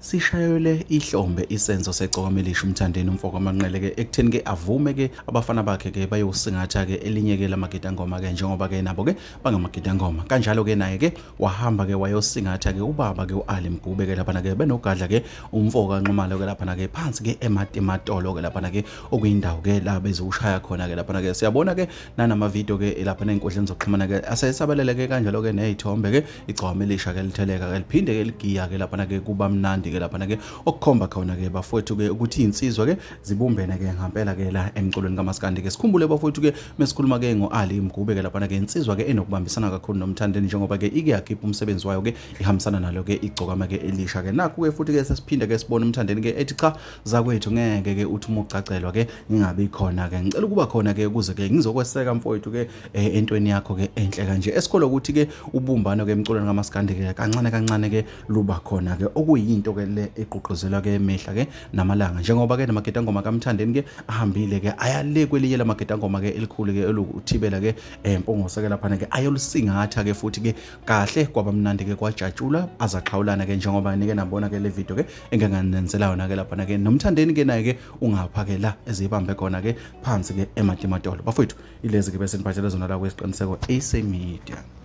Sishayelwe ihlombe isenzo seCokamelisha uMthandeni umfoko Manqele ke ekutheni ke avume ke abafana bakhe ke bayosingatha ke elinye ke lamagidangoma ke njengoba ke nabo ke bangamagidangoma kanjalo ke naye ke wahamba ke wayosingatha ke ubaba ke uAli Mgube ke laphana ke benogadla ke umfoko kaNxumalo ke laphana ke phansi ke eMatimatolo ke laphana ke okuyindawo ke la bezoshaya khona ke laphana ke siyabona ke nanama video ke laphana enkundleni zokuxhumana ke asesabalele ke kanjalo ke nezithombe ke igcwama elisha ke litheleka ke liphinde ke ligiya ke laphana ke kuba mnandi ke laphana ke okukhomba khona ke bafowethu ke ukuthi insizwa ke zibumbene ke ngampela ke la emculweni kaMaskandi ke sikhumbule bafowethu ke mesikhuluma ke ngoAli Mgube ke laphana ke insizwa ke enokubambisana kakhulu noMthandeni njengoba ke ike yakhipha umsebenzi wayo ke ihambisana nalo ke igcokama ke elisha ke nakhu ke futhi ke sesiphinde ke sibone uMthandeni ke ethi cha zakwethu ngeke ke uthi uma ucacelwa ke ngingabi khona ke ngicela ukuba khona ke ukuze ke ngizokweseka mfowethu ke eh, entweni yakho ke enhle kanje esikole ukuthi ke ubumbano ke emculweni kaMaskandi ke kancane kancane ke luba khona ke okuyinto ke le egqugquzelwa ke emihla ke namalanga njengoba ke namagedangoma kaMthandeni ke ahambile ke ayale kwelinye lamagedangoma ke elikhulu ke elukuthibela ke eh, Mpungose ke laphana ke ayolusingatha ke futhi ke kahle kwabamnandi ke kwajatshulwa azaxhawulana ke njengoba nike nabona ke le video ke enginganenzela yona ke laphana ke noMthandeni ke naye ke ungapha ke la ezibambe khona ke phansi ke eMatimatolo bafowethu ilezi ke bese niphathele zona la kwesiqiniseko AC Media.